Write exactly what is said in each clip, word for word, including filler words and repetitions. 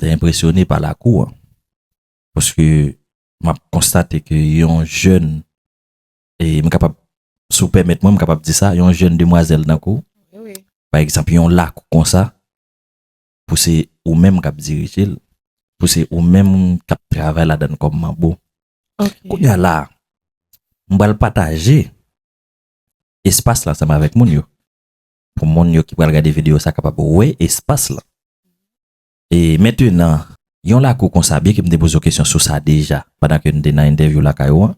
te enpresyone pa lakou an. Paske m ap konstate ke yon jèn, e m kapab, si w pèmèt mwen, m kapab di sa, yon jèn demwazèl tankou w, pa egzanp, yon lakou konsa, pou se ou menm k ap dirije l, pou se ou menm k ap travay ladan l kòm manbo. Kounye a la, m pral pataje espas la ansanm avèk moun yo. Pou moun yo ki pral gade videyo sa kapab wè espas la. E mentenan, yon lakou konsa, byen ke m te poze w kesyon sou sa deja, pandan ke n te nan entèvyou lakay ou an,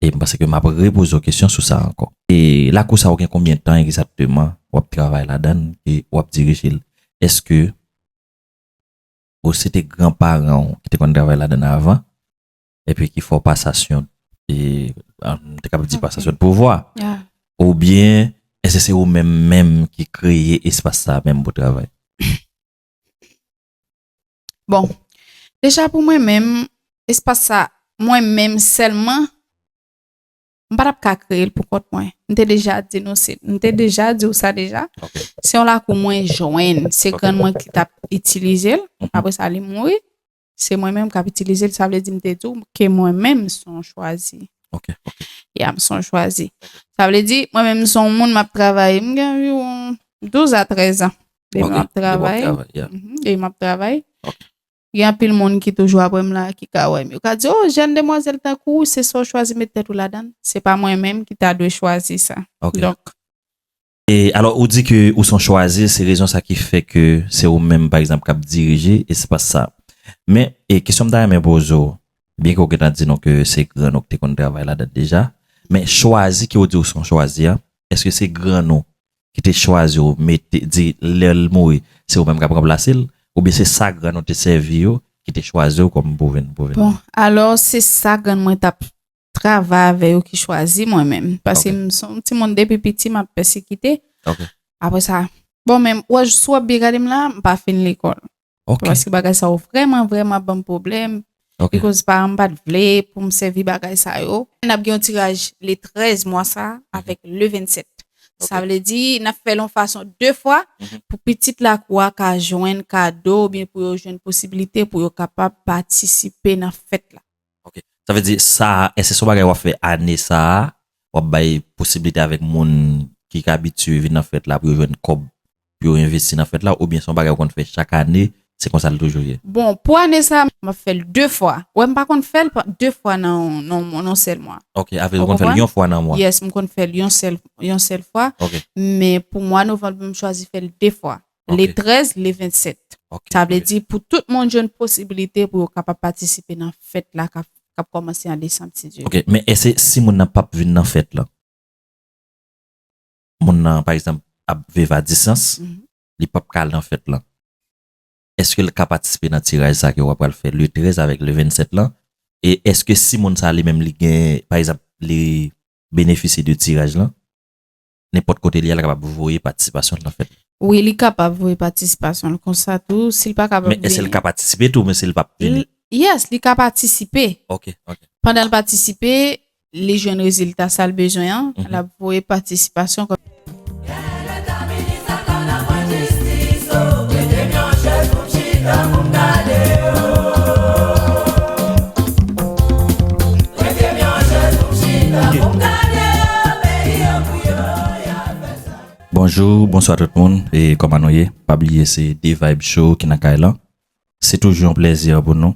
e m panse ke m ap repoze w kesyon sou sa ankò. E lakou sa ou gen konbyen tan egzakteman w ap travay ladan l e w ap dirije l? Èske ou se te granparan w ki te konn travay ladan l avan, epi ki fè w pasasyon, e, an, m te kapab di pasasyon de pouvwa, oubyen èske se ou menm menm ki kreye espas sa menm pou travay? Bon, deja pou mwen menm, espas sa, mwen menm sèlman, m pa t ap ka kreye l pou kont mwen. M te deja di nou se, m te deja di w sa deja. Se yon lakou mwen jwenn, se grann mwen ki t ap itilize l. Apre sa, li mouri. Se mwen menm k ap itilize l. Sa vle di m te di w ke mwen menm se yon chwazi. Ya, m se yon chwazi. Sa vle di, mwen menm m se yon moun m ap travay. M gen anviwon douz a trèz an. Depi m ap travay. Depi m ap travay. Gen anpil moun ki toujou apre m la, ki ka wè m. Yo ka di, o, jèn demwazèl tankou w, se sa w chwazi met tèt ou ladan l. Se pa mwen menm ki ta dwe chwazi sa. Donk. E alò, ou di ke ou se yon chwazi, se rezon sa ki fè ke se ou menm, pa egzanp, k ap dirije espas sa. Men, e kesyon m ta renmen poze w, byen ke w gentan di nou ke se grann ou ki te konn travay ladan l deja, men chwazi ke w di w se yon chwazi a, èske se grann ou ki te chwazi w mete, di lè l mouri, se ou menm k ap ranplase l, oubyen se sa grann ou te sèvi yo ki te chwazi w kòm pou vin, pou vin? Bon, alò, se sa grann mwen t ap travay avè yo ki chwazi mwen menm. Paske m se yon timoun depi piti, m ap pèsekite. Apre sa, bon, men, w wè, si w ap byen gade m la, m pa fin lekòl. Paske bagay sa yo vrèman, vrèman ban m pwoblèm. Because paran m pa t vle pou m sèvi bagay sa yo. N ap gen yon tiraj le trèz mwa sa a avèk le vennsèt. Sa vle di, n ap fè l yon fason de fwa pou pitit lakou a ka jwenn kado oubyen pou yo jwenn posiblite pou yo kapab patisipe nan fèt la. Sa vle di, sa, èske se yon bagay w ap fè ane sa a, w ap bay posiblite avèk moun ki ka abitye vin nan fèt la pou yo jwenn kòb pou yo envesti nan fèt la, oubyen se yon bagay ou konn fè chak ane, se konsa l toujou ye? Bon, pou ane sa a, m ap fè l de fwa. Wè, m pa konn fè l de fwa nan, nan, nan yon sèl mwa. Ok, avè ou konn fè l yon fwa nan mwa? Yes, m konn fè l yon sèl, yon sèl fwa. Men pou mwa novanm, m chwazi fè l de fwa. Le trèz, le vennsèt. Sa vle di pou tout moun jwenn posiblite pou yo kapab patisipe nan fèt la k ap, k ap kòmanse an desanm, si Dye vle. Ok, men èske si moun nan p ap vin nan fèt la, moun nan, pa egzanp, ap viv a distans, li p ap ka al nan fèt lan. Èske l ka patisipe nan tiraj sa ke w ap pral fè le trèz avèk le vennsèt lan? E èske si moun sa li menm li gen, pa egzanp, li benefisye de tiraj lan, nenpòt kote li ye, l kapab voye patisipasyon l nan fèt lan? Wi, li kapab voye patisipasyon l konsa tou. Si l pa kapab vini. Men èske l ka patisipe tou, men si l p ap vini? Yes, li ka patisipe. Ok, ok. Pandan l patisipe, li jwenn rezilta sa l bezwen an, l ap voye patisipasyon kòm. Bonjou, bonswa tout moun, e kòman nou ye? Pa bliye se The Vibe Show ki nan kay lan. Se toujou yon plèzi pou nou.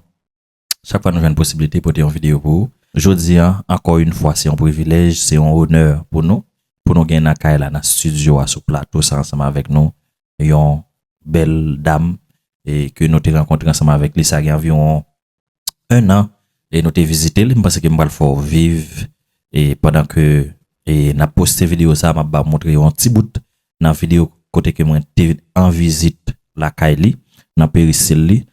Chak fwa nou jwenn posiblite pote yon videyo pou ou. Jodi a, ankò yon fwa, se yon privilèj, se yon onè pou nou, pou nou gen nan kay la, nan estidyo a, sou plato sa, ansanm avèk nou, yon bèl dam, e ke nou te rankontre ansanm avèk li, sa gen anviwon en an, e nou te vizite li. M panse ke m pral fè w viv, e pandan ke, e n ap poste videyo sa, m ap ba w montre yon ti bout nan videyo kote ke mwen te an vizit lakay li, nan perisil li.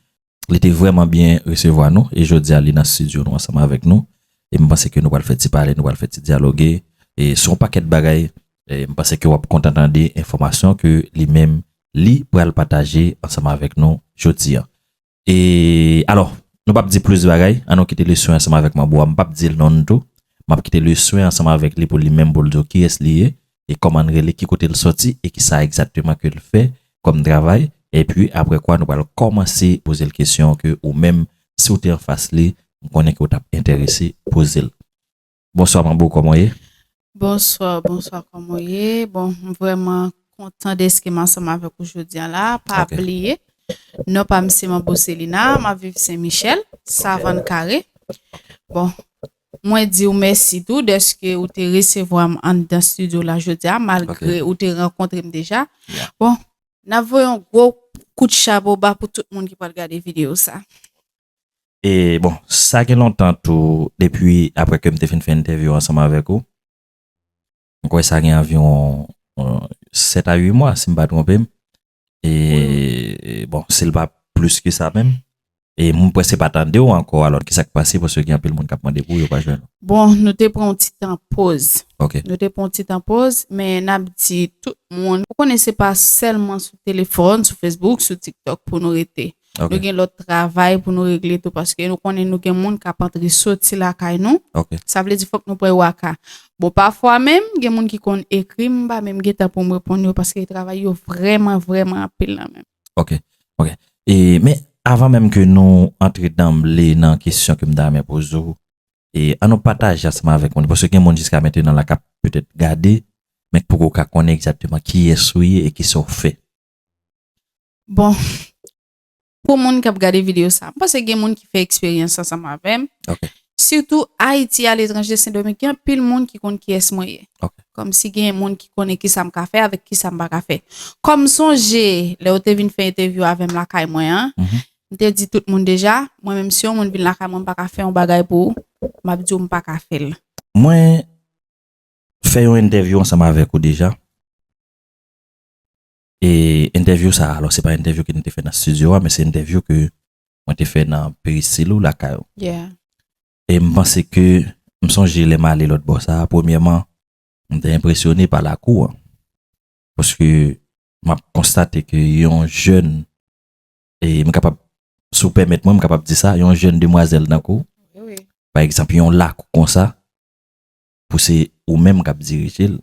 Li te vrèman byen resevwa nou, e jodi a li nan estidyo nou ansanm avèk nou. E m panse ke nou pral fè ti pale, nou pral fè ti dyaloge, e sou yon pakèt bagay, e m panse ke w ap kontan tande enfòmasyon ke li menm li pral pataje ansanm avèk nou jodi a. E alò, nou p ap di plis bagay, ann nou kite leson ansanm avèk manbo a. M p ap di l non l tou. M ap kite leson ansanm avèk li pou li menm pou l di w kiyès li ye, e kòman l rele, ki kote l sòti, e kisa egzakteman ke l fè kòm travay, Epi, apre kwa, nou pral kòmanse poze l kesyon ke ou menm, si w te anfas li, m konnen ke w t ap enterese poze l. Bonswa, Manbo, kòman w ye? Bonswa, bonswa, kòman w ye? Bon, m vrèman kontan dèske m ansanm avèk ou jodi a la. Pa bliye, non pa m se Manbo Selina, m ap viv Sen Michèl, Savann Kare. Bon, mwen di w mèsi tou dèske ou te resevwa m anndan estidyo la jodi a, malgre ou te rankontre m deja. Bon, n ap voye yon gwo kout chapo ba pou tout moun ki pral gade videyo sa. E bon, sa gen lontan tou, depi apre ke m te fin fè entèvyou ansanm avèk ou. M kwè sa gen anviwon sèt a uit mwa, si m pa twonpe m. E bon, si l pa plis ke sa menm. E m prèske pa tande w ankò, alò ki sa k pase, paske gen anpil moun k ap mande pou w, yo pa jwenn ou. Bon, nou te pran yon ti tan poz. Ok. Nou te pran yon ti tan poz, men n ap di tout moun, ou konnen se pa sèlman sou telefòn, sou Facebook, sou TikTok pou nou rete. Nou gen lòt travay pou nou regle tou, paske nou konnen nou gen moun k ap antre soti lakay nou. Sa vle di fòk nou pran yo a ka. Bon, pafwa menm, gen moun ki konn ekri m, m pa menm gen tan pou m reponn yo, paske travay yo vrèman, vrèman anpil nan men m. Ok, ok. E, men, avan menm ke nou antre danble nan kesyon ke m ta renmen poze w, e, ann nou pataje ansanm avèk moun, paske gen moun jiska mentenan la k ap petèt gade, men k poko ka konnen egzakteman kiyès ou ye e kisa w fè. Bon, pou moun k ap gade videyo sa, m panse gen moun ki fè eksperyans ansanm avè m. Sitou Ayiti, aletranje, Sendomeng, gen anpil moun ki konn kiyès mwen ye. Kòmsi gen moun ki konnen kisa m ka fè avèk kisa m pa ka fè. Kòm sonje, lè yo te vin fè entèvyou avè m lakay mwen an, m te di tout moun deja, mwen menm si yon moun vin lakay mwen, m pa ka fè yon bagay pou ou, m ap di w m pa ka fè l. Mwen fè yon entèvyou ansanm avèk ou deja. E entèvyou sa, alò, se pa entèvyou ke nou te fè nan estidyo a, men se entèvyou ke mwen te fè nan peristil ou lakay ou. E m panse ke, m sonje lè m ale lòt bò sa a, premyèman, m te enpresyone pa lakou an. Paske m ap konstate ke yon jèn, e m kapab, si w pèmèt mwen, m kapab di sa, yon jèn demwazèl tankou w, pa egzanp, yon lakou konsa, pou se ou menm k ap dirije l,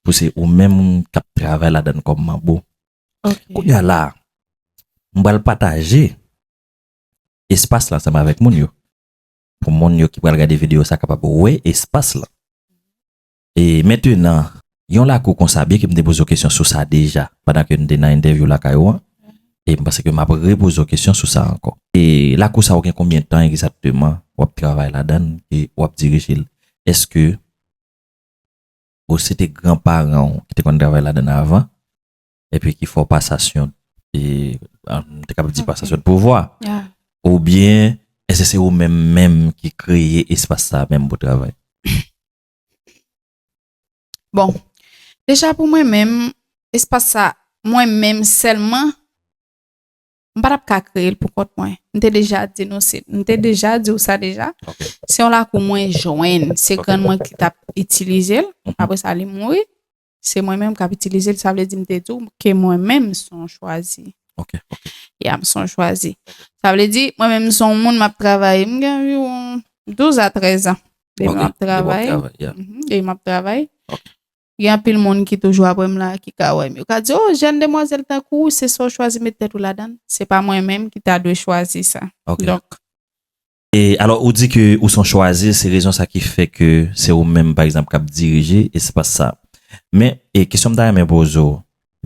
pou se ou menm k ap travay ladan l kòm manbo. Kounye a la, m pral pataje espas la ansanm avèk moun yo. Pou moun yo ki pral gade videyo sa kapab wè espas la. E mentenan, yon lakou konsa, byen ke m te poze w kesyon sou sa deja, pandan ke n te nan entèvyou lakay ou an, e m panse ke m ap repoze w kesyon sou sa ankò. E lakou sa ou gen konbyen tan egzakteman w ap travay ladan l e w ap dirije l? Èske ou se te granparan w ki te konn travay ladan l avan, epi ki fè w pasasyon, e, m te kapab di pasasyon de pouvwa? Oubyen, èske se ou menm menm ki kreye espas sa menm pou travay? Bon, deja pou mwen menm, espas sa, mwen menm sèlman, m pa t ap ka kreye l pou kont mwen. M te deja di nou se, m te deja di w sa deja. Se yon lakou mwen jwenn, se grann mwen ki t ap itilize l. Apre sa, li mouri. Se mwen menm k ap itilize l. Sa vle di m te di w ke mwen menm se yon chwazi. Ya, m se yon chwazi. Sa vle di, mwen menm m se yon moun m ap travay. M gen anviwon douz a trèz an. Depi m ap travay. Depi m ap travay. Gen anpil moun ki toujou apre m la, ki ka wè m. Yo ka di, o, jèn demwazèl tankou w, se sa w chwazi met tèt ou ladan l. Se pa mwen menm ki ta dwe chwazi sa. Donk. E alò, ou di ke ou se yon chwazi, se rezon sa ki fè ke se ou menm, pa egzanp, k ap dirije espas sa. Men, e kesyon m ta renmen poze w,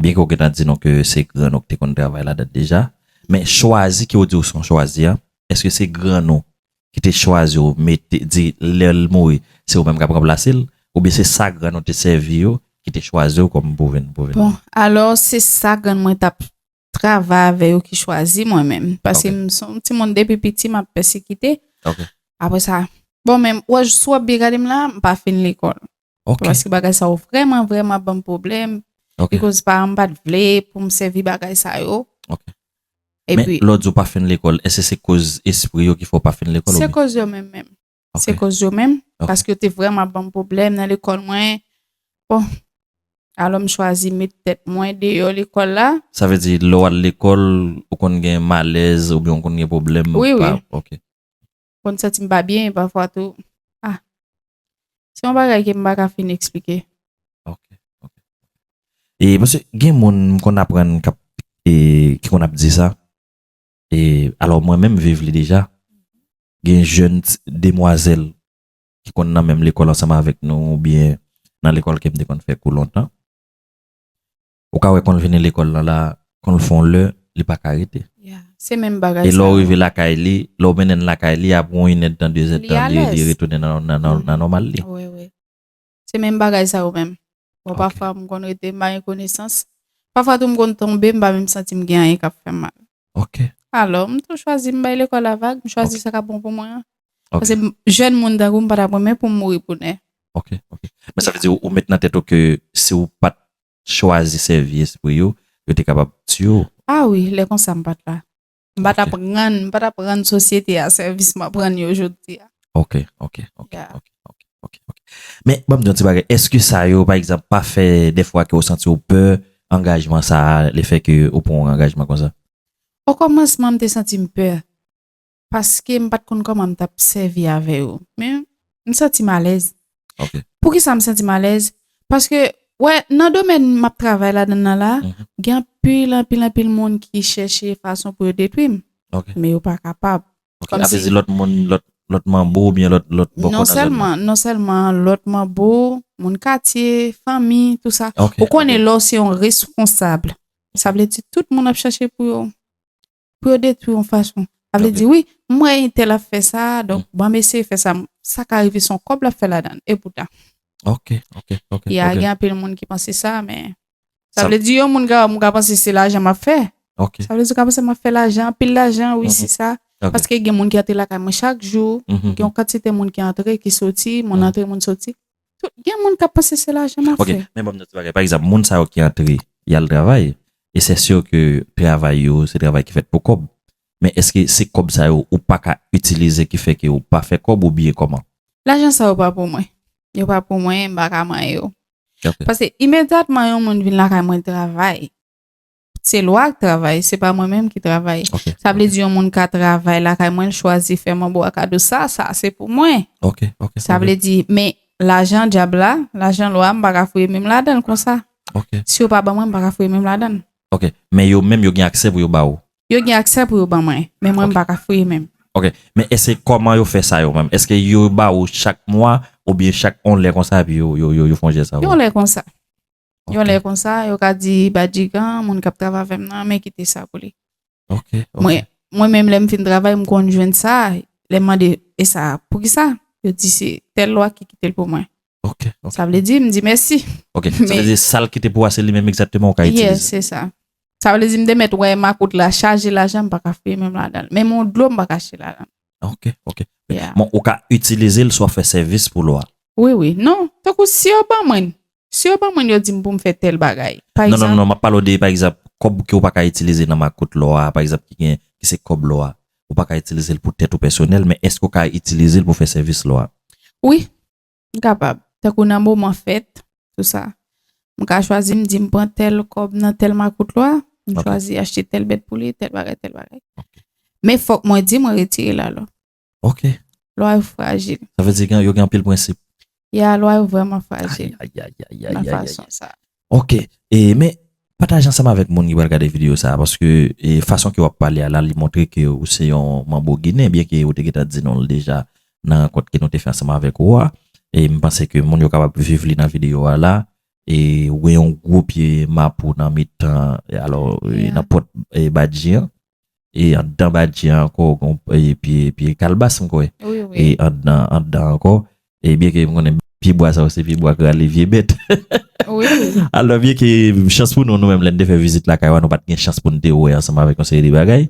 byen ke w gentan di nou ke se grann ou ki te konn travay ladan l deja, men chwazi ke w di w se yon chwazi a, èske se grann ou ki te chwazi w mete, di lè l mouri, se ou menm k ap ranplase l, oubyen se sa grann ou te sèvi yo ki te chwazi w kòm pou vin, pou vin? Bon, alò, se sa grann mwen t ap travay avè yo ki chwazi mwen menm. Paske m se yon timoun depi piti, m ap pèsekite. Apre sa, bon, men, w wè, si w ap byen gade m la, m pa fin lekòl. Paske bagay sa yo vrèman, vrèman ban m pwoblèm. Because paran m pa t vle pou m sèvi bagay sa yo. Men lè w di w pa fin lekòl, èske se koz espri yo ki fè w pa fin lekòl oubyen? Se koz yo menm menm. Se koz yo menm. Paske yo te vrèman ap ban m pwoblèm nan lekòl mwen. Bon, alò m chwazi met tèt mwen deyò lekòl la. Sa vle di lè w al lekòl, ou konn gen malèz oubyen ou konn gen pwoblèm? Wi, wi. Konn santi m pa byen pafwa tou. Ah. Se yon bagay ke m pa ka fin eksplike. Ok, ok. E paske gen moun m konn aprann k ap e ki konn ap di sa. E alò mwen menm viv li deja. Gen jèn ti- demwazèl ki konn nan menm lekòl ansanm avèk nou oubyen nan lekòl ke m te konn fè kou lontan. Ou ka wè konn vini lekòl lan la, konn fè yon lè, li pa ka rete. Yeah. Se menm bagay E lè sa. w rive lakay li, lè w mennen l lakay li, apre yon inèdtan, dezèdtan, li, li retounen nan, nan, nan, nan nòmal li. Wi, wi. Se menm bagay sa yo menm. Bon, Ok. Pafwa, m konn rete, m pa gen konesans. Pafwa tou, m konn tonbe, m pa menm santi m gen anyen k ap fè m mal. Ok. Alò, m tou chwazi, m bay lekòl la vag, m chwazi Ok. sa k ap bon pou mwen an. Ok. Paske m- jèn moun tankou m pa t ap renmen pou m mouri pou nè. Ok, ok. Men sa vle di ou, ou met nan tèt ou ke si ou pa t chwazi sèvi espri yo, yo te kapab tiye w. Ah wi, lè konsa m pa t la. M pa t ap Ok. rann, m pa t ap rann sosyete a sèvis m ap rann yo jodi a. Ok, ok, ok, Yeah. ok, ok, ok, ok. Men, ban m di yon ti bagay. Èske sa yo, pa egzanp, pa fè defwa ke ou santi ou pè angajman sa a, lefè ke ou pran yon angajman konsa? Okòmansman, m te santi m pè. Paske m pa t konn kòman m t ap sèvi avè yo. Men, m santi m alèz. Ok. Poukisa m santi m alèz? Paske, wè, nan domèn m ap travay ladan nan la, Mhm. gen anpil, anpil, anpil moun ki chèche fason pou yo detwi m. Ok. Men yo pa kapab. Ok. Kòm Sa vle si- di lòt moun, lòt, lòt manbo oubyen lòt, lòt bò Non kò nan zòn nan? Sèlman, non sèlman lòt manbo, moun katye, fanmi, tou sa. Ok, Ou konnen ok. lè w se yon responsab. Sa vle di tout moun ap chèche pou yo, pou yo detwi yon fason. Sa vle Ok. di, wi, m wè entèl ap fè sa, donk, Mm. ban m eseye fè sa. Sa ka rive se yon kòb l ap fè ladan l. Epoutan. Ok, ok, ok. Ya, Ok. Gen anpil moun ki panse sa, men sa Sa- vle di yon moun ka, m ka panse se lajan m ap fè. Ok. Sa vle di w ka panse m ap fè lajan, anpil lajan, wi, Mhm. se sa. Ok. Paske gen moun ki antre lakay mwen chak jou, Mhm. gen yon kantite moun ki antre, ki soti, moun Mhm. antre, moun soti. Tout, gen moun k ap panse se lajan m ap Ok, fè. Men ban m di yon ti bagay. Pa egzanp, moun sa yo ki antre, y al travay, e se si ke travay yo, se travay ki fèt pou kòb. Men èske se kòb sa yo ou pa ka itilize ki fè ke ou pa fè kòb oubyen kòman? Lajan sa yo pa pou mwen. Yo pa pou mwen, m pa ka manyen yo. Ok. Paske imedyatman yon moun vin lakay mwen travay, se lwa k travay, se pa mwen menm ki travay. Ok, Sa vle ok. di yon moun ka travay lakay mwen, l chwazi fè manbo a kado sa, sa se pou mwen. Ok, ok. Sa Ok. Vle di, men lajan dyab la, lajan lwa, m pa ka fouye men m ladan l konsa. Ok. Si yo pa ban mwen, m pa ka fouye men m ladan l. Ok. Men yo menm yo gen aksè pou yo ba ou. Yo gen aksè pou yo ban mwen, men mwen m Ok. pa ka fouye men m. Ok. Men èske kòman yo fè sa yo menm? Èske yo ba ou chak mwa oubyen chak yon lè konsa epi yo, yo, yo, yo fè yon jès sa? Yon lè konsa. Yon Ok. Lè konsa, yo ka di Badjigan, moun k ap travay avè m nan, men kite sa pou li. Ok, ok. Mwen, mwen menm lè m fin travay, m konn jwenn sa, lè m mande, e sa, poukisa? Yo di se tèl lwa ki kite l pou mwen. Ok, ok. Sa vle di, m di mèsi. Ok. Sa vle Men- di sa l kite pou ou a se li menm egzakteman ou ka Yes, itilize. Se sa. Sa vle di, m te mèt wè makout la chaje lajan, m pa ka fouye men m ladan l. Menm yon dlo, m pa ka achte ladan l. Ok, ok. Yeah. Bon, ou ka itilize l si w ap fè sèvis pou lwa. Wi, wi. Non, tankou si yo ban mwen, si yo ban mwen, yo di m pou m fè tèl bagay. Pa Non, non, egzanp, non, m ap pale w de, pa egzanp, kòb ke ou pa ka itilize nan makout lwa, pa egzap, ki gen, ki se kòb lwa. Ou pa ka itilize l pou tèt ou pèsonèl, men èske ou ka itilize l pou fè sèvis lwa? Wi, m kapab. Tankou nan moman fèt, tou sa. M ka chwazi, m di m pran tèl kòb nan tèl makout lwa, m Ok. Chwazi achte tèl bèt pou li, tèl bagay, tèl bagay. Men fòk mwen di, mwen retire l alò. Ok. Lwa yo frajil. Sa vle di gen, yo gen anpil prensip. Ya, lwa yo vrèman frajil. Ay, ay, ay, ay, Nan ay, ay, ay. Fason sa. Ok. E, men, pataje ansanm avèk moun ki pral gade videyo sa a, paske e, fason ke w ap pale a la, li montre ke ou se yon manbo ginen, byen ke ou te gentan di nou l deja nan rankont ke nou te fè ansanm avèk ou a. E m panse ke moun yo kapab viv li nan videyo a la. E ou gen yon gwo pye mapou nan mitan, e alò, e, Yeah. Nan pòt e, badji an. E anndan badji an ankò, ou gen yon, e, pye, pye kalbas, m kwè. Wi, wi. E anndan, anndan ankò. E byen ke m konnen pye bwa sa yo, se pye bwa k rale vye bèt. Wi, wi. Alò, byen ke chans pou nou, nou menm, lè n te fè vizit lakay ou a, nou pa t gen chans pou n te wè ansanm avèk yon seri de bagay.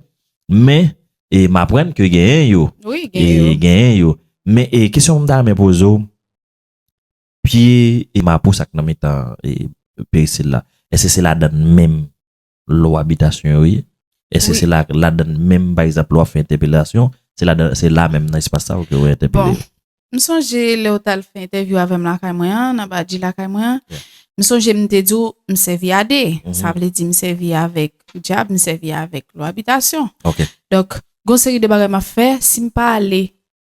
Men, e, m aprann ke genyen yo. Wi, E, genyen yo. Genyen yo. Men, e, kesyon m ta renmen poze w, pye e mapou sa k nan mitan e, perisil la, èske se ladan menm lwa abitasyon yo ye? Èske Wi. Se la, ladan menm, pa egzanp, lè w ap fè entèpelasyon, se ladan, se la menm nan espas sa ou ke w entèpele Bon, yo? M sonje lè w t al fè entèvyou avè m lakay mwen an, nan badji lakay mwen an, Yeah. M sonje m te di w, m sèvi a de. Mhm. Sa vle di m sèvi avèk dyab, m sèvi avèk lwa abitasyon. Ok. Donk, gon seri de bagay m ap fè, si m pa ale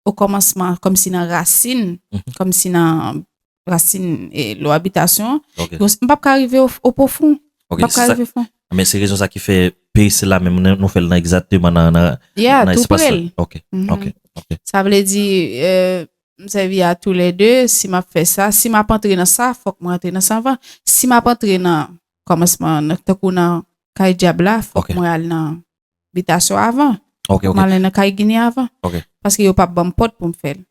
o kòmansman, kòmsi nan rasin, Mhm. kòmsi nan rasin e, lwa abitasyon, Ok. gon- m p ap ka rive o, o pwofon. Ok, M p ap se ka sa, rive fon. Men se rezon sa ki fè peristil la menm, nou, nou fè l nan egzakteman nan, nan, Yeah, nan tou espas pre la. l. Ok, Mhm. ok, ok. Sa vle di, euh, m sèvi a tou lè de, si m ap fè sa, si m ap antre nan sa, fòk mwen antre nan sa avan. Si m ap antre nan kòmansman, nan, tankou nan kay dyab la, fòk Ok. mwen al nan bitasyon avan. Ok, ok. Mwen al nan kay Ginen avan. Ok. Paske yo p ap ban m pòt pou m fè l.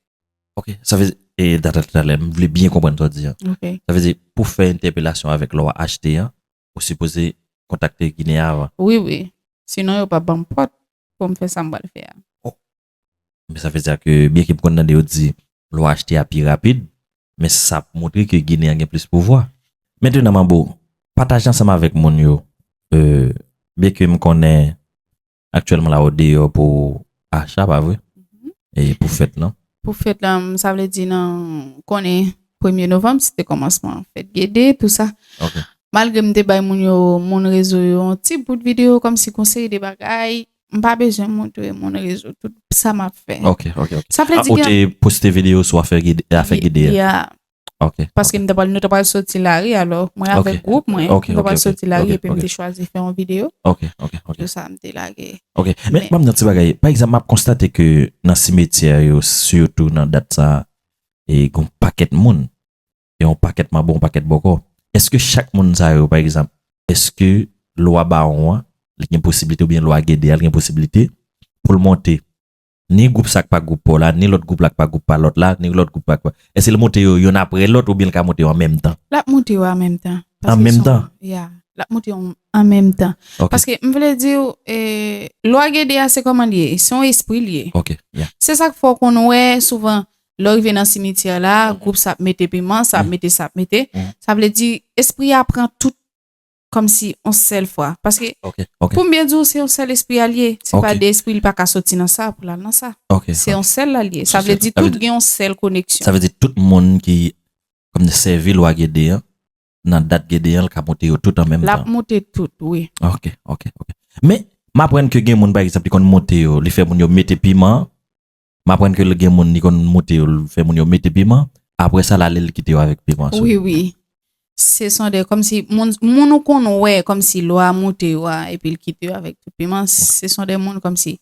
Ok. Sa vle, e, talè, talè, m vle byen konprann sa w di an. Ok. Sa vle di, pou fè entèpelasyon avèk lè w achte an, ou sipoze kontakte Ginen avan. Wi, wi. Sinon, yo p ap ban m pòt pou m fè sa m pral fè a. Men sa vle di ke, byen ke m konn tande yo di, lè w achte a pi rapid, men sa ap montre ke Ginen an gen plis pouvwa. Mentnan, Manbo, pataje ansanm avèk moun yo, euh, byen ke m konnen aktyèlman la ou deyò pou acha, pa vre? Mhm. E pou fèt lan? Pou fèt lan, sa vle di nan, konnen premye novanm, se te kòmansman fèt Gede, tou sa. Ok. Malgre m te bay moun yo, moun rezo yo, yon ti bout videyo, kòmsi konseye de bagay, m pa bezwen montre moun rezo tout sa m ap fè. Ok, ok, ok. Sa vle Ah, di ou gen te poste videyo sou afè Gede, afè Gede a? Yeah. Ok. Paske m te pral, nou te pral soti lari, alò, mwen Ok. avèk gwoup mwen, Ok, nou te ok, pral ok, soti lari ok, epi m ok. te chwazi fè yon videyo. Ok, ok, ok. Tou sa, m te lage. Ok. Men, Men- ban m di yon ti bagay. Pa egzanp, m ap konstate ke nan simetyè yo, sitou nan dat sa, e gen yon pakèt moun, e yon pakèt manbo, yon pakèt bòkò. Èske chak moun sa yo, pa egzanp, èske lwa Bawon an, li gen posiblite, oubyen lwa Gede a, li gen posiblite pou l monte ni gwoup sa k pa gwoup pa w la, ni lòt gwoup la k pa gwoup pa lòt la, ni lòt gwoup la k pa. Èske l monte yo yonn apre lòt oubyen l ka monte yo an menm tan? L ap monte yo an menm tan. An menm tan? Ya, l ap monte yo an menm tan. Ok. Paske m vle di w, eh, lwa Gede a se kòman l ye? Se yon espri l ye. Ok, yeah. Se sa k fè w konn wè souvan lè w rive nan simityè la, Mhm. gwoup sa ap mete piman, sa ap Mhm. mete, sa ap mete. Mhm. Sa vle di, espri a pran tout kòmsi yon sèl fwa. Paske, Ok, ok. Pou m byen di w, se yon sèl espri a l ye. Se pa Ok. de espri, li pa ka soti nan sa pou l al nan sa. Ok, Se ok. yon sèl la l ye. Sa Ok, vle di sa vle tout di- gen yon sèl koneksyon. Sa vle di tout moun ki, kòm sèvi lwa Gede an, nan dat Gede an, l ka monte yo tout an menm L tan. ap monte tout, wi. Ok, ok, ok. Men, m aprann ke gen moun, pa egzanp, li konn monte yo, li fè moun yo mete piman. M aprann ke gen moun, li konn monte yo, li fè moun yo mete piman. Apre sa, l ale, li kite yo avèk piman sou. Wi, wi. Se son de, kòmsi, moun, moun ou konn wè, kòmsi lwa monte yo a, epi l kite yo avèk tout piman. Se son de moun, kòmsi,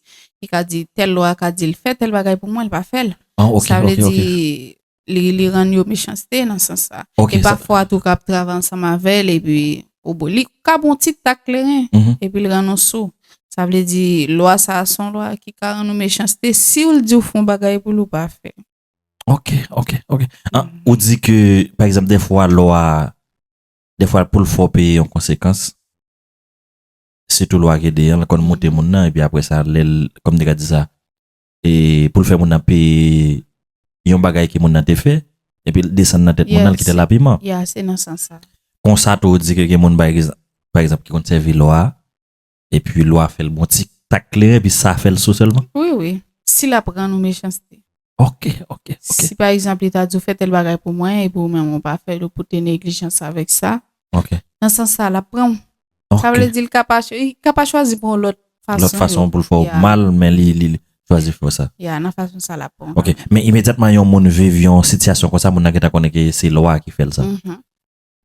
li ka di, tèl lwa ka di l fè tèl bagay pou mwen, l pa fè l. Ah, ok, Sa vle ok, ok. di, li, li rann yo mechanste nan sans sa. Ok, E sa- pafwa tou ka ap travay ansanm avè l, epi ou bo-, li ka bon ti tak kleren, Mhm. epi l rann ou sou. Sa vle di, lwa sa a se yon lwa ki ka rann ou mechanste, si w l di w fè yon bagay pou l ou pa fè. Ok, ok, ok. Ah, Mhm. ou di ke, pa egzanp, dèfwa, lwa, dèfwa pou l fè w peye yon konsekans, sitou lwa Gede an, l konn monte moun nan, epi apre sa, lè l, kòm te ka di sa, e pou l fè moun nan peye yon bagay ke moun nan te fè, epi l desann nan tèt moun nan, l kite l la piman. Ya, se nan sans sa. Konsa tou, ou di ke gen moun, pa egzanp, pa egzanp, ki konn sèvi lwa a, epi lwa a fè l bon ti tak kleren, epi sa fè l sou sèlman. Wi, wi. Si l ap rann ou mechanste. Ok, ok, ok. Si pa egzanp, li ta di w fè tèl bagay pou mwen, epi ou menm ou pa fè l, ou pote neglijans avèk sa. Ok. Nan sans sa, l ap pran w. Sa Ok. vle di, l ka pa, ch-, li ka pa chwazi pran yon lòt fason. Lòt fason pou l fè w Ya. Mal, men li, li, li chwazi fè w sa. Ya, nan fason sa, l ap pran w. Ok. Men imedyatman yon moun viv yon sitiyasyon konsa, moun nan gentan konnen ke se lwa ki fè l sa. Mhm.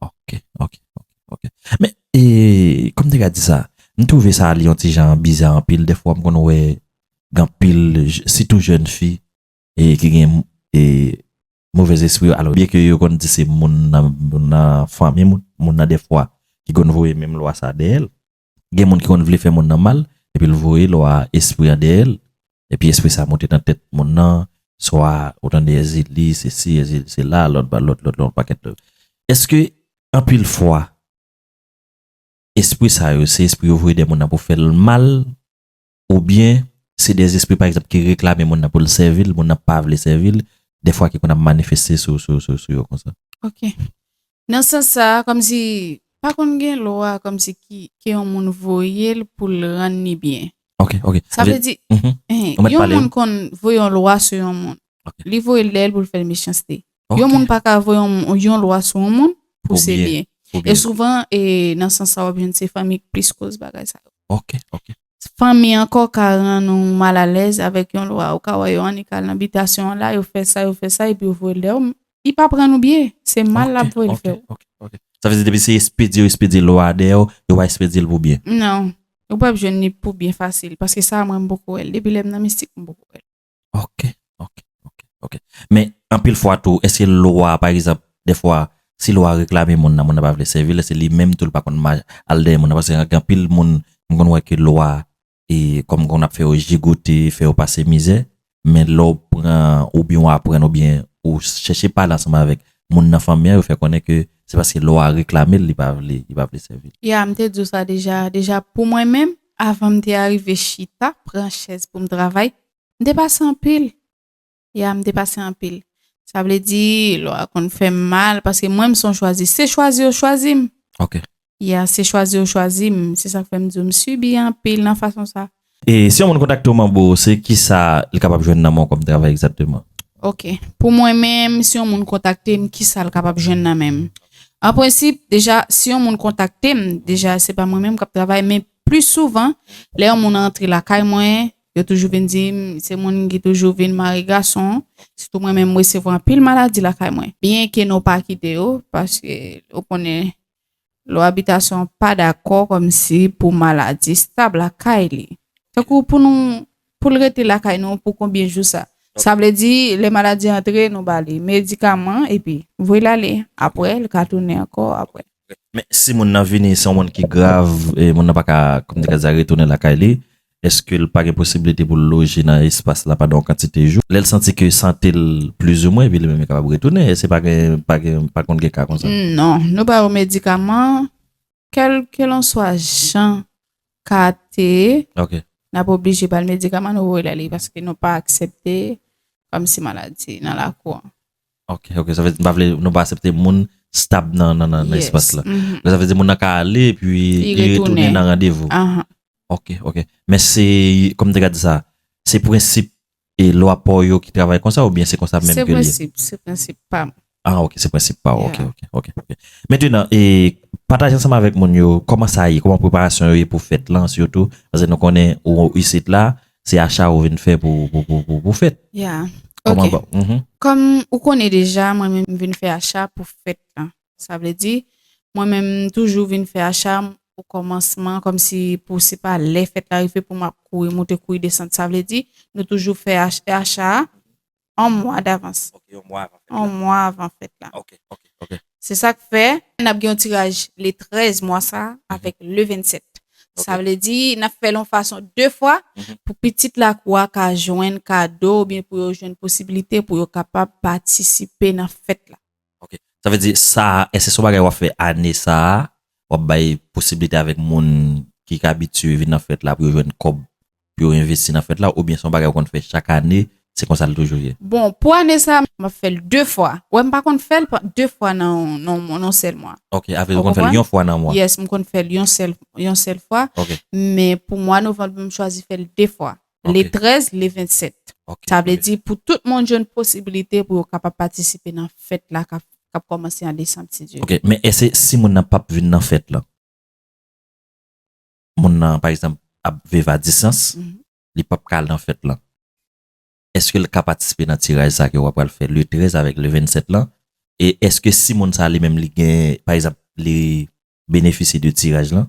Ok, ok, ok, ok. Men, e, kòm te ka di sa, m twouve sa li yon ti jan biza anpil. Dèfwa, m konn wè gen anpil, j-, sitou jèn fi, e, ki gen, e, movèz espri yo. Alò, byen ke yo konn di se moun nan, moun nan fanmi moun, moun nan dèfwa, ki konn voye menm lwa sa dèyè l. Gen moun ki konn vle fè moun nan mal, epi l voye lwa espri an dèyè l, epi espri sa monte nan tèt moun nan, swa ou tande Èzili, se si, Èzili, se la, lòt, lòt, lòt, lòt, pakèt lòt. Èske, anpil fwa, espri sa yo, se espri yo voye dèyè moun nan pou fè l mal, oubyen se de espri, pa egzanp, ki reklame moun nan pou l sèvi l, moun nan pa vle sèvi l, dèfwa ki konn ap manifeste sou, sou, sou, sou yo konsa? Ok. Nan sans sa, kòmsi, pa konn gen lwa, kòmsi ki, ke yon moun voye l pou l rann li byen. Ok, ok. Sa vle di, Mhm. eh, Ou mèt yon pale. Moun konn voye yon lwa sou yon moun. Ok. Li voye l dèyè l pou l fè l mechanste. Ok. Yon moun pa ka voye yon, yon lwa sou yon moun pou Pou se byen. byen. Pou E byen. Souvan, e nan sans sa, w ap jwenn se fanmi k plis koz bagay sa yo. Ok, ok. Fanmi ankò ka rann ou malalèz avèk yon lwa. Ou ka wè yo annik al nan bitasyon an la, yo fè sa, yo fè sa, epi yo voye l dèyè w. Li p ap rann ou byen. Se mal l ap voye l fè w. Ok, ok, ok. Sa vle di depi se espedye yo espedye lwa a dèyè w, yo pa espedye l pou byen. Non. Ou p ap jwenn li pou byen fasil. Paske sa, mwen, m poko wè l. Depi lè m nan mistik, m poko wè l. Ok, ok, ok, ok. Men, anpil fwa tou, èske lwa, pa egzanp, dèfwa, si lwa reklame moun nan, moun nan pa vle sèvi l, èske li menm tou, l pa konn ma- al dèyè moun nan? Paske gen anpil moun, m konn wè ke lwa, e kòm konn ap fè yo jigote, fè yo pase mizè, men lè w pran, oubyen w aprann, oubyen ou chèche pale ansanm avèk moun nan fanmi an, yo fè konnen ke se paske lwa reklame l, li pa vle, li pa vle sèvi l. Ya, m te di w sa deja. Deja, pou mwen menm, avan m te arive chita, pran chèz pou m travay, m te pase anpil. Ya, m te pase anpil. Sa vle di, lwa konn fè m mal, paske mwen, m se yon chwazi. Se chwazi yo chwazi m. Ok. Ya, se chwazi yo chwazi m. Se sa k fè m di w, m sibi anpil nan fason sa. E si yon moun kontakte w, Manbo, se kisa li kapab jwenn nan men w kòm travay egzakteman? Ok. Pou mwen menm, si yon moun kontakte m, kisa l kapab jwenn nan men m? An prensip, deja, si yon moun kontakte m, deja, se pa mwen menm k ap travay, men pli souvan, lè yon moun antre lakay mwen, yo toujou vin di m, se moun ki toujou vin mare gason, sitou mwen menm, m resevwa anpil maladi lakay mwen. Byenke nou pa kite yo, paske ou konnen, lwa abitasyon pa dakò kòmsi pou maladi stab lakay li. Tankou pou nou, pou l rete lakay nou pou konbyen jou sa? Sa vle di, lè maladi antre, nou ba li medikaman, epi voye l ale. Apre, l ka tounen ankò apre. Men si moun nan vini, se yon moun ki grav, e moun nan pa ka, kòm te ka di, retounen lakay li, èske l pa gen posiblite pou l loje nan espas la pandan yon kantite jou? Lè l santi ke sante l plizoumwen, epi li menm li kapab retounen, èske pa gen, pa gen, pa konn gen ka konsa? Non, nou ba yo medikaman, kèlkelanswa jan ka te ye, Ok. N ap oblije ba l medikaman, nou voye l ale, paske nou pa aksepte kòmsi maladi nan lakou an. Ok, ok. Sa vle di, nou pa vle, nou pa aksepte moun stab nan, nan, nan, nan Yes. espas la. Mhm. Sa vle di, moun nan ka ale, epi Li li retounen retounen. Nan randevou. Ahan. Ok, ok. Men se, kòm te ka di sa, se prensip e lwa pa w yo ki travay konsa, oubyen se konsa menm Se ke l ye? Prensip, se prensip pa m. Ah, ok, se prensip pa w. Ok, Yeah. ok, ok, ok. Mentnan, e, pataje ansanm avèk moun yo, kòman sa ye, kòman preparasyon yo ye pou fèt lan, sitou, paske nou konnen ou isit la, se acha ou vin fè pou, pou, pou, pou, pou fèt. Ya. Kòman Ok. ba? Mhm. Kòm ou konnen deja, mwen menm m vin fè acha pou fèt lan. Sa vle di, mwen menm m toujou vin fè acha o kòmansman, kòmsi pou se pa lè fèt la rive pou m ap kouri moute, kouri desann. Sa vle di, nou toujou fè ach- acha a yon mwa davans. Ok, yon mwa avan fèt Yon la. Mwa avan fèt la. Ok, ok, ok. Se sa k fè, n ap gen yon tiraj le trèz mwa sa a avèk le vennsèt. Sa Ok. Vle di, n ap fè l yon fason de fwa Mhm. Pou pitit lakou a ka jwenn kado oubyen pou yo jwenn posiblite pou yo kapab patisipe nan fèt la. Ok. Sa vle di, sa, èske se yon bagay w ap fè ane sa a, w ap bay posiblite avèk moun ki ka abitye vin nan fèt la pou yo jwenn kòb, pou yo envesti nan fèt la, oubyen se yon bagay w konn fè chak ane, se konsa l toujou ye? Bon, pou ane sa, m ap fè l de fwa. Wè, m pa konn fè l pa- de fwa nan, nan, nan yon sèl mwa. Ok, avè w Ou konn fè l konprann? Yon fwa nan mwa. Yes, m konn fè l yon sèl, yon sèl fwa. Ok. Men pou mwa novanm, m chwazi fè l de fwa. Ok. Le trèz, le vennsèt. Ok, Sa vle ok. Di pou tout moun jwenn posibilite pou yo kapab patisipe nan fèt la k ap k ap kòmanse an desanm, si Dye vle. Ok, men èske si moun nan p ap vin nan fèt lan, moun nan, pa egzanp, ap viv a distans, Mhm. li p ap ka al nan fèt lan, èske l ka patisipe nan tiraj sa ke w ap pral fè le trèz avèk le vennsèt lan? E èske si moun sa li menm li gen, pa egzanp, li benefisye de tiraj lan,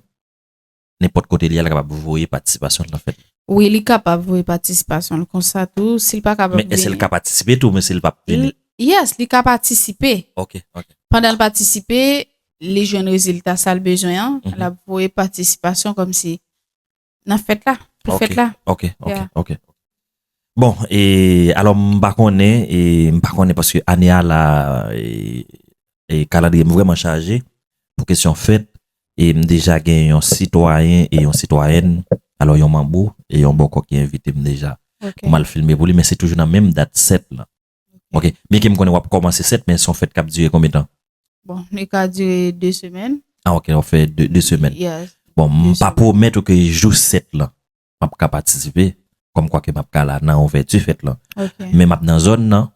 nenpòt kote li al, li kapab voye patisipasyon l nan fèt? Wi, li kapab voye patisipasyon l konsa tou. Si l pa kapab Men èske l vini. Ka patisipe tou, men si l p ap vini? L- Yes, li ka patisipe. Ok, ok. Pandan l patisipe, li jwenn rezilta sa l bezwen an, Mhm. L ap voye patisipasyon kòmsi nan fèt la, pou Ok, fèt la. Ok, ok, Yeah. ok. Bon, e alò m pa konnen, e m pa konnen paske ane a la, e, e kalandriye m vrèman chaje pou kesyon fèt, e m deja gen yon sitwayen e yon sitwayèn, alò yon manbo e yon bòkò ki envite m deja Ok. pou m al filme pou li, men se toujou nan menm dat sèt lan. Ok, byenke m konnen w ap kòmanse sèt, men se yon fèt k ap dire konbyen tan? Bon, li ka dire de semèn. Ah, ok, w ap fè de, de semèn. Yes. Bon, m De pa semèn. Pwomèt ou ke jou sèt lan, m ap ka patisipe, kòmkwa ke m ap ka la nan ouvèti fèt lan. Ok. Men m ap nan zòn nan,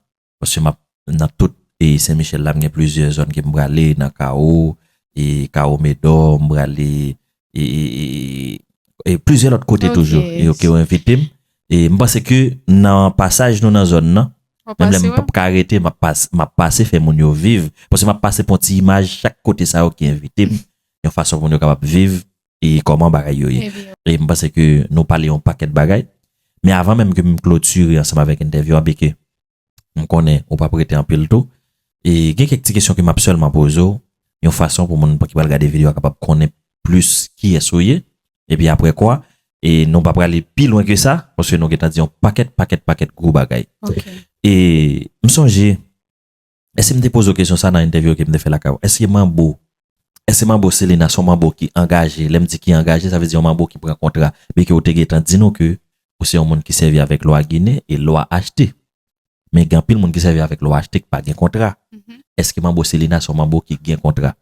paske m ap nan tout e Sen Michèl la, m gen plizyè zòn ke m prale, nan Kawo, e Kawo Medò, m prale, e, e, e, e plizyè lòt kote Ok. Toujou, e yo ke yo envite m. E m panse ke nan pasaj nou nan zòn nan, Menm lè m p ap ka rete, m ap pase, m ap pase fè moun yo viv. Paske m ap pase pon ti imaj chak kote sa yo ki envite m. Yon fason pou moun yo kapab viv e kòman bagay yo ye. E m panse ke nou pale yon pakèt bagay. Men avan menm ke m klotire ansanm avèk entèvyou an, byenke m konnen ou p ap rete anpil tou. E gen kèk ti kesyon ke m ap sèlman poze w, yon fason pou moun ki pral gade videyo a kapab konnen plis kiyès ou ye. Epi apre kwa, e nou pa prale pi lwen ke sa, paske nou gentan di yon pakèt, pakèt, pakèt gwo bagay. E m sonje, èske m te poze w kesyon sa nan entèvyou ke m te fè lakay ou? Èske manbo, èske manbo Selena se yon manbo ki angaje? Lè m di ki angaje, sa vle di yon manbo ki pran kontra. Byenke ou te gentan di nou ke ou se yon moun ki sèvi avèk lwa ginen e lwa achte. Men gen anpil moun ki sèvi avèk lwa achte ki pa gen kontra. Èske manbo Selena se yon manbo ki gen kontra?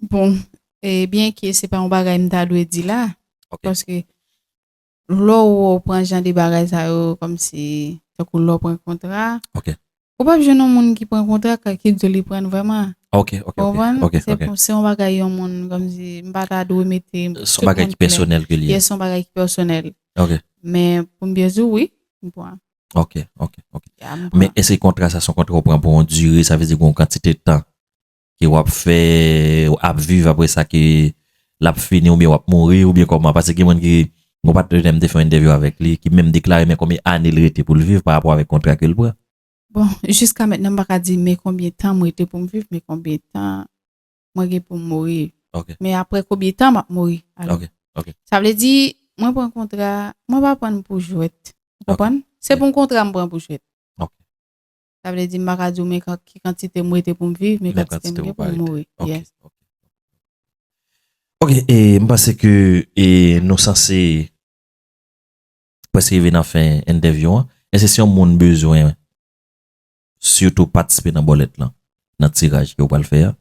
Bon, e byenke se pa yon bagay m ta dwe di la, paske lè w pran jan de bagay sa yo, kòmsi, tankou lè w pran kontra, ou p ap jwenn yon moun ki pran kontra ki di w li pran l vrèman. Ou konprann? Se yon bagay yon moun, kòmsi, m pa ta dwe mete. Se yon bagay ki pèsonèl ke li ye. Se yon bagay ki pèsonèl. Men pou m byen di w, wi, m pran. Ok, ok, ok. Men èske kontra sa se yon kontra ou pran pou yon dire, sa vle di gen yon kantite tan ke w ap fè, w ap viv apre sa ke l ap fini oubyen w ap mouri oubyen kòman? Paske gen moun ki, yon patnè m te fè yon entèvyou avèk li, ki menm deklare men konbyen ane l rete pou l viv pa rapò avèk kontra ke l pran. Bon, jiska mentnan m pa ka di men konbyen tan m rete pou m viv, men konbyen tan mwen gen pou m mouri. Men apre konbyen tan m ap mouri? Alò, sa vle di, mwen pran kontra, mwen pa pran l pou jwèt. Ou konprann? Se pou yon kontra m pran pou jwèt. Sa vle di m pa ka di w men ki kantite m rete pou m viv, men kantite m gen pou m mouri. Ok, e m panse ke e nou sanse prèske rive nan fen entèvyou an. Èske si yon moun bezwen sitou patisipe nan bòlèt lan, nan tiraj ke w pral fè a,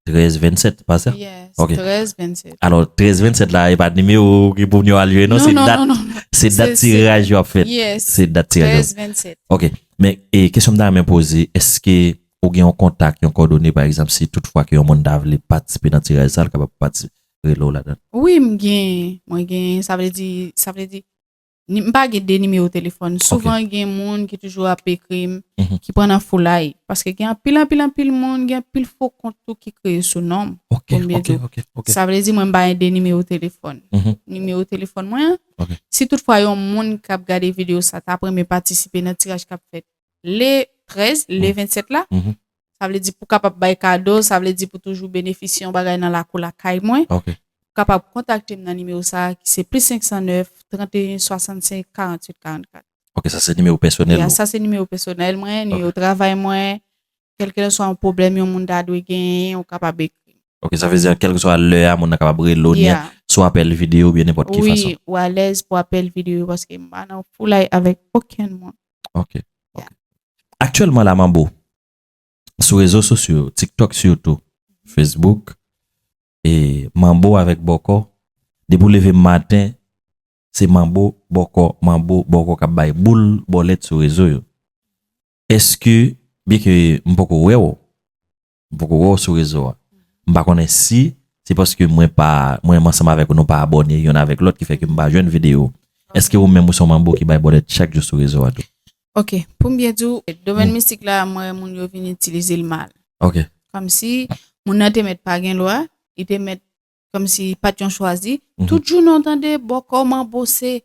trèz vennsèt, pa sa? Yes, trèz vennsèt. Alò, trèz vennsèt la, e pa nimewo ki pou moun yo al jwe, non, se dat, se dat tiraj yo ap fèt. Se dat tiraj yo. Ok, men e kesyon m ta renmen poze, èske ou gen yon kontak, yon kòdone, pa egzanp, si tout fwa ke yon moun ta vle patisipe nan tiraj sa, l kapab patisipe, rele w ladan l? Wi, m gen, mwen gen, sa vle di, sa vle di, m pa gen de nimewo telefòn. Souvan gen moun ki toujou ap ekri m, ki pran nan foulay. Paske gen anpil, anpil, anpil moun, gen anpil fo kont tou ki kreye sou non m. Sa vle di mwen m pa gen de nimewo telefòn. Nimewo telefòn mwen an, si tout fwa yon moun k ap gade videyo sa ta renmen patisipe nan tiraj k ap fèt le trèz, le vennsèt la, sa vle di pou kapab bay kado, sa vle di pou toujou benefisye yon bagay nan lakou lakay mwen, ou kapab kontakte m nan nimewo sa a ki se plis senk san nèf, trannteyen, swasannsenk, karanntuit, karannkat. Ok, sa se nimewo pèsonèl ou? Ya, sa se nimewo pèsonèl mwen, nimewo travay mwen, kèlkeswa yon pwoblèm yon moun ta dwe genyen, ou kapab ekri m. Ok, sa vle di kèlkeswa lè a, moun nan kapab rele w, ni sou apèl videyo oubyen nenpòt ki fason? Wi, ou alèz pou apèl videyo paske m pa nan foulay avèk okenn moun. Ok, ok. Aktyèlman la, Manbo, sou rezo sosyo yo, TikTok sitou, Facebook, e Manbo avèk Bòkò, depi w leve maten, se Manbo, Bòkò, Manbo, Bòkò k ap bay boul bòlèt sou rezo yo. Èske, byenke m poko wè w, m poko wè w sou rezo a, m pa konnen si se paske mwen pa, mwen menm ansanm avèk ou, nou pa abòne yonn avèk lòt ki fè ke m pa jwenn videyo w. Èske ou menm ou se yon Manbo ki bay bòlèt chak jou sou rezo a tou? Ok, pou m byen di w, domèn mistik la, mwen wè moun yo vin itilize l mal. Ok. Kòmsi moun nan te mèt pa gen lwa, li te mèt kòmsi pa t yon chwazi. Tout jounen w tande Bòkò, Manbo, se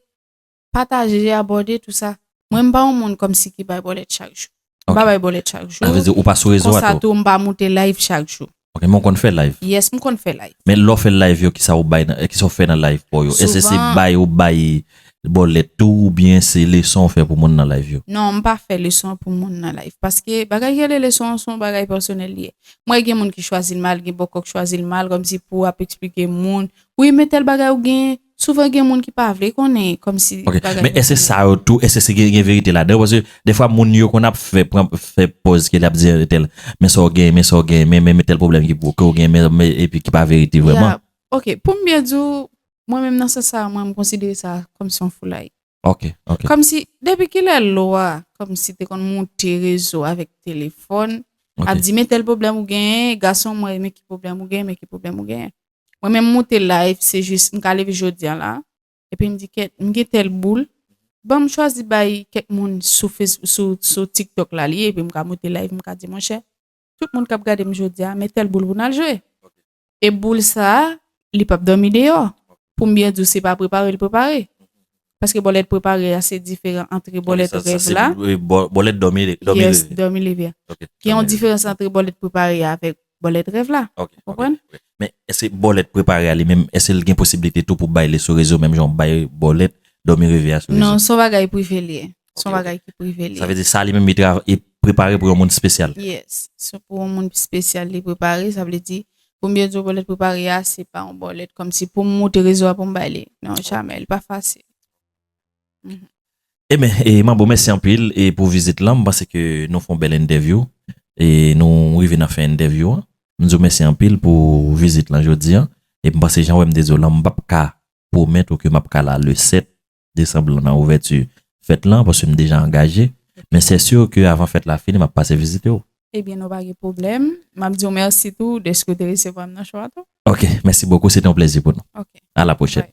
pataje, abòne, tou sa. Mwen m pa yon moun kòmsi ki bay bòlèt chak jou. M pa bay bòlèt chak jou. Sa vle di ou pa sou rezo a tou? Konsa tou m pa moute live chak jou. Ok, men w konn fè live? Yes, m konn fè live. Men lè w fè live yo, kisa w bay nan, kisa w fè nan live pa w yo? Èske se bay ou bay bòlèt tou oubyen se leson w fè pou moun nan live yo? Non, m pa fè leson pou moun nan live. Paske bagay ki rele leson an se yon bagay pèsonèl li ye. Mwen gen moun ki chwazi l mal, gen bòkò k chwazi l mal, kòmsi pou ap eksplike moun, wi, men tèl bagay ou genyen, souvan gen moun ki pa vle konnen, kòmsi bagay pèsonèl. Ok, men èske sa yo tou, èske se gen, gen verite ladan yo? Paske defwa moun yo konn ap fè, pran, fè pòz ke l ap di tèl, men sa w genyen, men sa w genyen, men, men, men tèl pwoblèm ki pou, ke w genyen, men, men, epi ki pa verite vrèman. Ya, ok, pou m byen di w, mwen menm nan sans sa, mwen, m konsidere sa kòmsi yon foulay. Ok, ok. Kòmsi, depi kilè lwa, kòmsi te konn moute rezo avèk telefòn, ap di, men tèl pwoblèm ou genyen, gason mwen, men ki pwoblèm ou genyen, men ki pwoblèm ou genyen. Mwen menm moute live, se jis, m ka leve jodi a la, epi m di, kèt, m gen tèl boul, Ban m chwazi bay kèk moun sou Facebook, sou, sou TikTok la li ye, epi m ka moute live, m ka di, monchè, tout moun k ap gade m jodi a, men tèl boul pou n al jwe. E boul sa a, li p ap dòmi deyò. Pou m byen di w, se pa prepare l prepare. Paske bòlèt prepare a, se diferan ant bòlèt rèv la. Bòlèt dòmi, dòmi yes, dòmi leve a. Gen yon diferans ant bòlèt prepare a avèk bòlèt rèv la. Ou konprann? Men èske bòlèt prepare a li menm, èske l gen posiblite tou pou bay li sou rezo menm jan w bay bòlèt dòmi reve a sou rezo? Non, se yon bagay prive li ye. Se yon bagay ki prive li ye. Sa vle di sa li menm li prepare pou yon moun espesyal? Yes, se pou yon moun espesyal li prepare, sa vle di pou m byen di w bòlèt prepare a, se pa yon bòlèt kòmsi pou m moute rezo a pou m bay li. Non, jamè, li pa fasil. Ebyen, e Manbo, mèsi anpil e pou vizit lan. M panse ke nou fè yon bèl entèvyou e nou rive nan fen entèvyou an. M di w mèsi anpil pou vizit lan jodi an. E m panse jan w wè m te di w lan, m p ap ka pwomèt ou ke m ap ka la le sèt desanm lan nan ouvèti fèt lan, paske m deja angaje. Men se si ke avan fèt la fini, m ap pase vizite w. Ebyen, nou pa gen pwoblèm. M ap di w mèsi tou dèske w te resevwa m nan show a tou. Ok, mèsi bokou. Se te yon plezi pou nou. Ok. A la pwochèn.